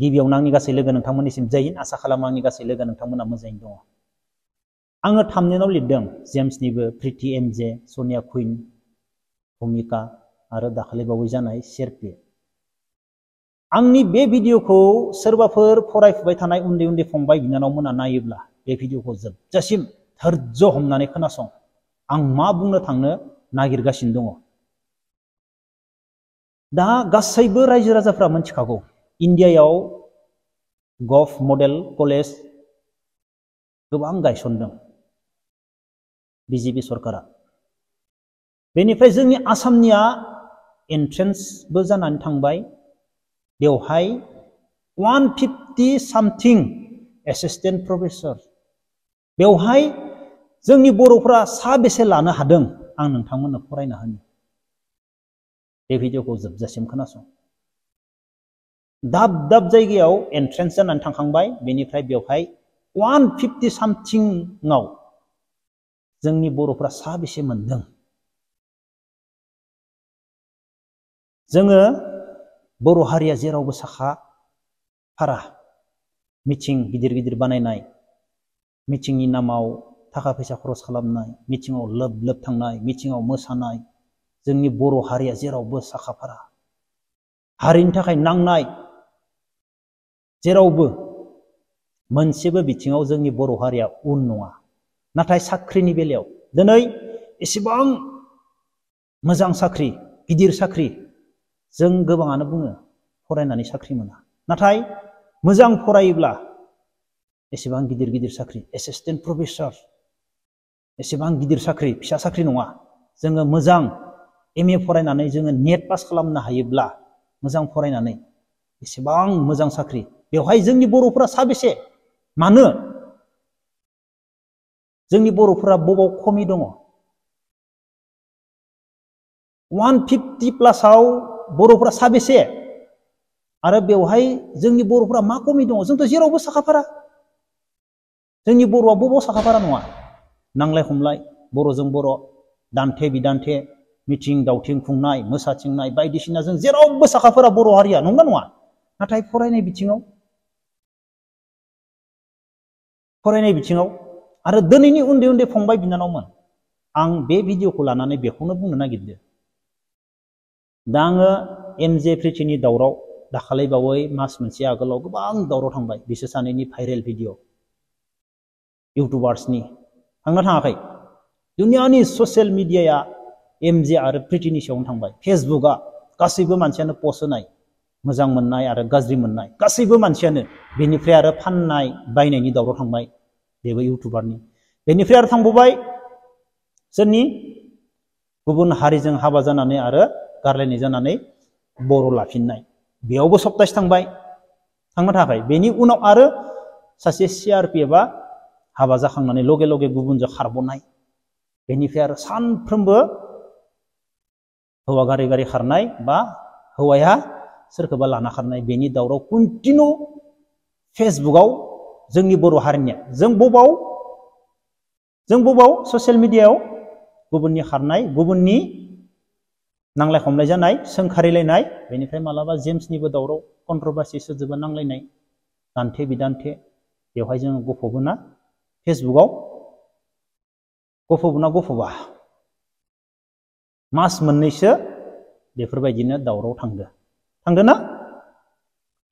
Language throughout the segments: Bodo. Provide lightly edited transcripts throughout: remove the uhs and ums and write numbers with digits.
गिबियावनो आंनि गासै लोगो नोंथांमोननिसिम जय हिन्द आसा खालामो आंनि गासै लोगो नोंथांमोना मोजाङैनो दङ। आङो थाम्बनेइलाव लिरदों जेम्सनिबो प्रिति एमजे, सनिया कुइन, भूमिका आरो दाखालि बावै जानाय शेरपे। आंनि बे भिडिअखौ सोरबाफोर फरायफुबाय थानाय उन्दै उन्दै फंबाय बिनानावमोना नायोब्ला बे भिडिअखौ जोबजासिम धैर्य हमनानै खोनासं। आं मा बुंनो थांनो नागिरगासिनो दङ। दा गासैबो रायजो राजाफ्रा मिथिखागौ इन्डियायाव गभ मडेल कलेज गोबां गायसनदों बिजेपि सरकारा। बेनिफ्राय जोंनि आसामनिया एन्ट्रेन्सबो जानानै थांबाय। बेवहाय 150 सामथिं एसिस्टेन्ट प्रफेसर। बेवहाय जोंनि बर'फ्रा साबेसे लानो हादों आं नोंथांमोननो फरायना होनि। बे भिडिअखौ जोबजासिम खोनासं। दाब दाब जायगायाव एन्ट्रेन्स जानानै थांखांबाय। बेनिफ्राय बेवहाय 150 सामथिंआव जोंनि बर'फ्रा साबेसे मोनदों? जोङो बर' हारिया जेरावबो साखा फारा। मिथिं गिदिर गिदिर बानायनाय, मिथिंनि नामाव थाखा फैसा खरस खालामनाय, मिथिङाव लोब लोब थांनाय, मिथिङाव मोसानाय, जोंनि बर' हारिया जेरावबो साखा फारा। हारिनि थाखाय नांनाय जेरावबो मोनसेबो बिथिङाव जोंनि बर' हारिया उन नङा। नाथाय साख्रिनि बेलायाव दिनै एसेबां मोजां साख्रि, गिदिर साख्रि, जों गोबाङानो बुङो फरायनानै साख्रि मोना। नाथाय मोजां फरायोब्ला एसेबां गिदिर गिदिर साख्रि, एसिस्टेन्ट प्रफेसर, एसेबां गिदिर साख्रि, फिसा साख्रि नङा। जोङो मोजां MA फरायनानै जोङो नेट पास खालामनो हायोब्ला, मोजां फरायनानै एसेबां मोजां साख्रि, बेवहाय जोंनि बर'फोरा साबेसे? मानो जोंनि बर'फोरा बबाव खमि दङ? 150 प्लासआव बर'फोरा साबेसे? आरो बेवहाय जोंनि बर'फोरा मा खमि दङ? जोंथ' जेरावबो साखाफारा। जोंनि बर'आ बबाव साखाफारा नङा? नांलाय खमलाय, बर'जों बर', दान्थे बिदान्थे, मिथिं दावथिं खुंनाय, मोसाथिंनाय बायदिसिना जों जेरावबो साखाफारा बर' हारिया, नंगौना नङा? नाथाय फरायनाय बिथिङाव आरो दिनैनि उन्दै उन्दै फंबाय बिनानावमोन, आं बे भिडिअखौ लानानै बेखौनो बुंनो नागिरदों। दा आङो एमजे प्रितिनि दावराव दाखालि बावै मास मोनसे आगोलाव गोबां दावराव थांबाय बिसोर सानैनि भाइरेल भिडिअ इउटुबार्सनि। थांना थाङाखै? दुनियानि ससियेल मिडियाया एमजे आरो प्रितिनि सायावनो थांबाय। फेसबुकआ गासैबो मानसियानो पस्ट होनाय, मोजां मोननाय आरो गाज्रि मोननाय गासैबो मानसियानो। बेनिफ्राय आरो फाननाय बायनायनि दावराव थांबाय, बेबो इउटुबारनि। बेनिफ्राय आरो थांबावबाय सोरनि? गुबुन हारिजों हाबा जानानै आरो गारलायनाय जानानै बर' लाफिननाय, बेयावबो सप्तासे थांबाय। थांना थाखाय बेनि उनाव आरो सासे CRPFआ हाबा जाखांनानै लगे लगे गुबुनजों खारबोनाय। बेनिफ्राय आरो सानफ्रोमबो हौवा गारि गारि खारनाय बा हौवाया सोरखौबा लाना खारनाय, बेनि दावराव कन्टिनिउ फेसबुकआव जोंनि बर' हारिनिया। जों बबाव ससियेल मिडियायाव गुबुननि खारनाय, गुबुननि नांलाय खमलाय जानाय, सोंखारिलायनाय, बेनिफ्राय मालाबा जेम्सनिबो दावराव, कन्ट्रभार्सि सोरजोंबा नांलायनाय, दान्थे बिदान्थे। बेवहाय जोङो गफबोना फेसबुकआव गफबा मास मोननैसो बेफोरबायदिनो दावराव थांदोना?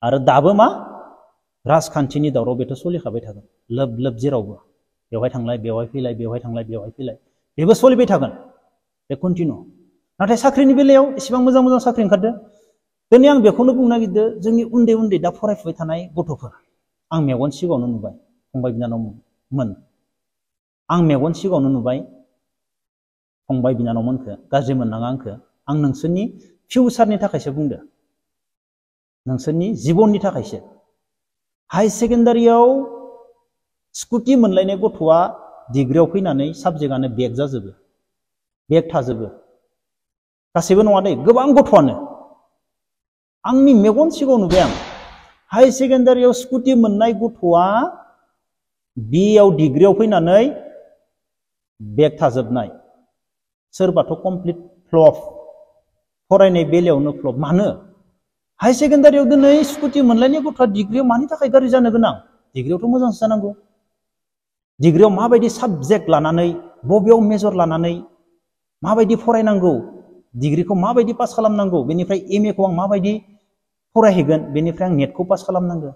आरो दाबो मा? राजखान्थिनि दावराव बेथ' सोलिखाबाय थागोन लोब लोब जेरावबो। बेवहाय थांलाय बेवहाय फैलाय, बेवहाय थांलाय बेवहाय फैलाय, बेबो सोलिबाय थागोन, बे कन्टिनिउ। नाथाय साख्रिनि बेलायाव एसेबां मोजां मोजां साख्रि ओंखारदों। दिनै आं बेखौनो बुंनो नागिरदों, जोंनि उन्दै उन्दै दा फरायफुबाय थानाय गथ'फोर, आं मेगन सिगाङावनो नुबाय फंबाय बिनानावमोन, आं मेगन सिगाङावनो नुबाय फंबाय बिनानावमोनखो, गाज्रि मोननाङा आंखो। आं नोंसोरनि फिउचारनि थाखायसो बुंदो, नोंसोरनि जिबननि थाखायसो। हाई सेकेन्डारियाव स्कुटि मोनलायनाय गथ'आ डिग्रियाव फैनानै साबजेक्टआनो बेक जाजोबो, बेक थाजोबो। गासैबो नङा दै, गोबां गथ'आनो। आंनि मेगन सिगाङाव नुबाय आं हाई सेकेन्डारियाव स्कुटि मोननाय गथ'आ बिएआव डिग्रियाव फैनानै बेक थाजोबनाय, सोरबाथ' कमप्लिट फ्लप, फरायनाय बेलायावनो फ्लप। मानो? हाई सेकेन्डारियाव दिनै स्कुटि मोनलायनाय गथ'आ डिग्रियाव मानि थाखाय गाज्रि जानो गोनां? डिग्रियावथ' मोजांसो जानांगौ। डिग्रियाव माबायदि साबजेक्ट लानानै बबेयाव मेजर लानानै माबायदि फरायनांगौ, डिग्रिखौ माबायदि पास खालामनांगौ, बेनिफ्राय एमए खौ आं माबायदि फरायहैगोन, बेनिफ्राय आं नेटखौ पास खालामनांगौ,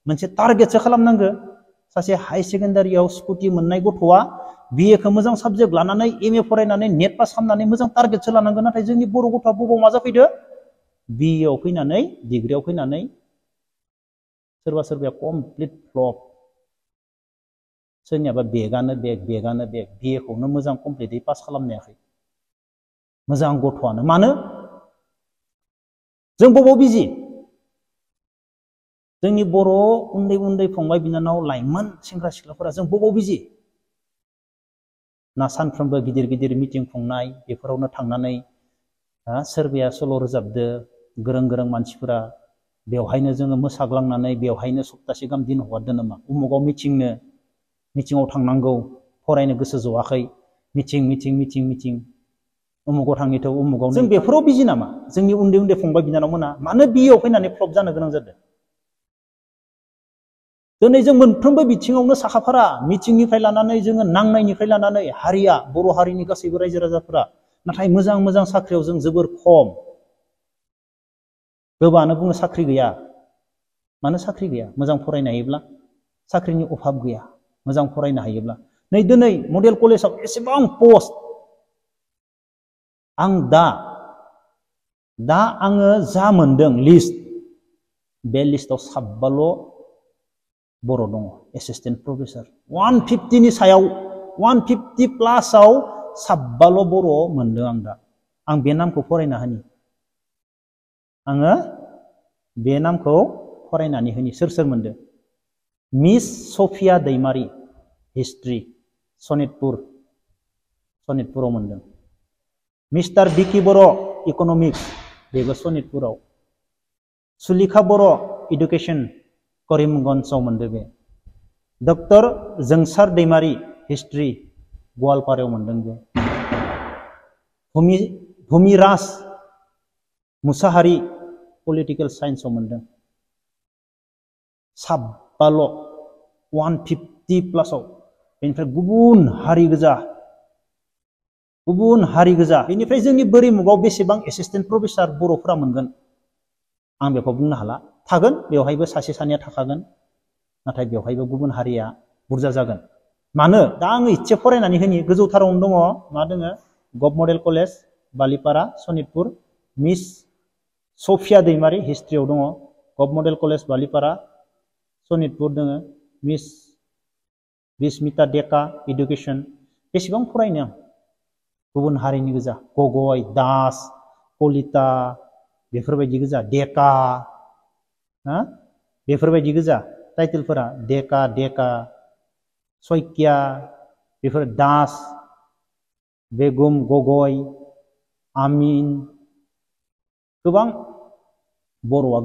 मोनसे टारगेटसो खालामनांगौ। सासे हाई सेकेन्डारियाव स्कुटि मोननाय गथ'आ बिए खौ मोजां साबजेक्ट लानानै एमए फरायनानै नेट पास खालामनानै मोजां टारगेटसो लानांगौ। नाथाय जोंनि बर' गथ'आ बबाव मा जाफैदो? बिएआव फैनानै डिग्रियाव फैनानै सोरबा सोरबाया कमप्लिट फ्लप, सोरनियाबा बेगानो बेग बिए खौनो मोजां कमप्लिटै पास खालामनो हायाखै। मोजां गथ'आनो मानो? जों बबाव बिजि? जोंनि बर' उन्दै उन्दै फंबाय बिनानाव लाइमोन सेंग्रा सिख्लाफोरा जों बबाव बिजि? ना सानफ्रोमबो गिदिर गिदिर मिटिं खुंनाय बेफोरावनो थांनानै सोरबाया सल' रोजाबदो, गोरों गोरों मानसिफोरा बेवहायनो जोङो मोसाग्लांनानै बेवहायनो सप्तासे गाहाम दिन हगारदो नामा? उमुगाव मिटिङाव थांनांगौ, फरायनो गोसो जवाखै, मिटिं उमुगाव थाङैथ' उमुगाव। जों बेफोराव बिजि नामा? जोंनि उन्दै उन्दै फंबाय बिनानावमोना मानो बिएआव फैनानै फ्लप जानो गोनां जादों? दिनै जों मोनफ्रोमबो बिथिङावनो साखाफारा, मिटिंनिफ्राय लानानै जोङो नांनायनिफ्राय लानानै हारिया, बर' हारिनि गासैबो रायजो राजाफोरा, नाथाय मोजां मोजां साख्रियाव जों जोबोर खम। गोबाङानो बुङो साख्रि गैया। मानो साख्रि गैया? मोजां फरायनो हायोब्ला साख्रिनि अभाब गैया, मोजां फरायनो हायोब्ला। नै दिनै मडेल कलेजाव एसेबां पस्ट, आं दा आङो जा मोनदों लिस्ट, बे लिस्टआव 7 बर' दङ एसिस्टेन्ट प्रफेसार। 150 नि सायाव 150 प्लासआव 7 बर' मोनदों आं दा। आं बे नामखौ फरायना होनि। आङो बे नामखौ फरायनानै होनि। सोर सोर मोनदों? मिस सफिया दैमारि, हिस्ट्रि, सनितपुराव मोनदों। मिस्टार बिकि बर', इक'नमिक्स, बेबो सनितपुराव। सुलिखा बर', इडुकेसन, करिमगन्जआव मोनदों बे। डक्टर जोंसार दैमारि, हिस्ट्रि, गवालपारायाव मोनदों बे। भुमिराज मुसाहारि, पलिटिकेल साइन्सआव मोनदों। 7 150 प्लासआव। बेनिफ्राय गुबुन हारि गोजा। बेनिफ्राय जोंनि बोरिमुगाव बेसेबां एसिस्टेन्ट प्रफेसार बर'फोरा मोनगोन आं बेखौ बुंनो हाला। थागोन, बेवहायबो सासे सानैया थाखागोन, नाथाय बेवहायबो गुबुन हारिया बुरजा जागोन। मानो? दा आङो इसे फरायनानै होनि। गोजौथारावनो दङ, मा दङ? Gov model college Balipara, Sonitpur. Miss Safiya Daimary, हिस्ट्रियाव दङ। Gov model college Balipara, Sonitpur दङ। Miss Bismita Deka, education. बेसेबां फरायनो आं? गुबुन हारिनि गोजा। गगय, दास, कलिता, बेफोरबायदि गोजा। डेका, बेफोरबायदि गोजा टाइटेलफोरा। डेका, सयकिया, बेफोर दास, बेगम, गगय, आमिन। गोबां। बर'आ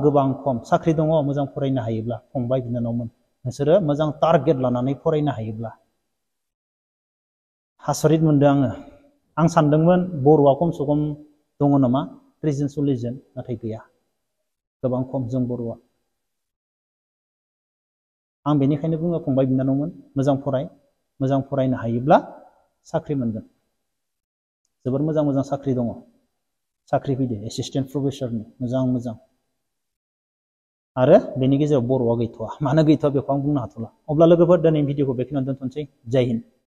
गोबां खम। साख्रि दङ, मोजां फरायनो हायोब्ला। फंबाय बिनानावमोन, नोंसोरो मोजां टारगेट लानानै फरायनो हायोब्ला। आसरित मोनदों आङो। आं सानदोंमोन बर'आ खमसे खम दङ नामा 30 जन 40 जन, नाथाय गैया। गोबां खम जों बर'आ। आं बेनिखायनो बुङो फंबाय बिनानावमोन, मोजां फरायनो हायोब्ला साख्रि मोनगोन। जोबोर मोजां मोजां साख्रि दङ। साख्रि फैदो एसिस्टेन्ट प्रफेसारनि, मोजां। आरो बेनि गेजेराव बर'आ गैथ'वा। मानो गैथ'वा बेखौ आं बुंनो हाथ'ला। अब्ला लोगोफोर, दिनै भिडिअखौ बेखिनियावनो दोनथ'नोसै। जय हिन्द।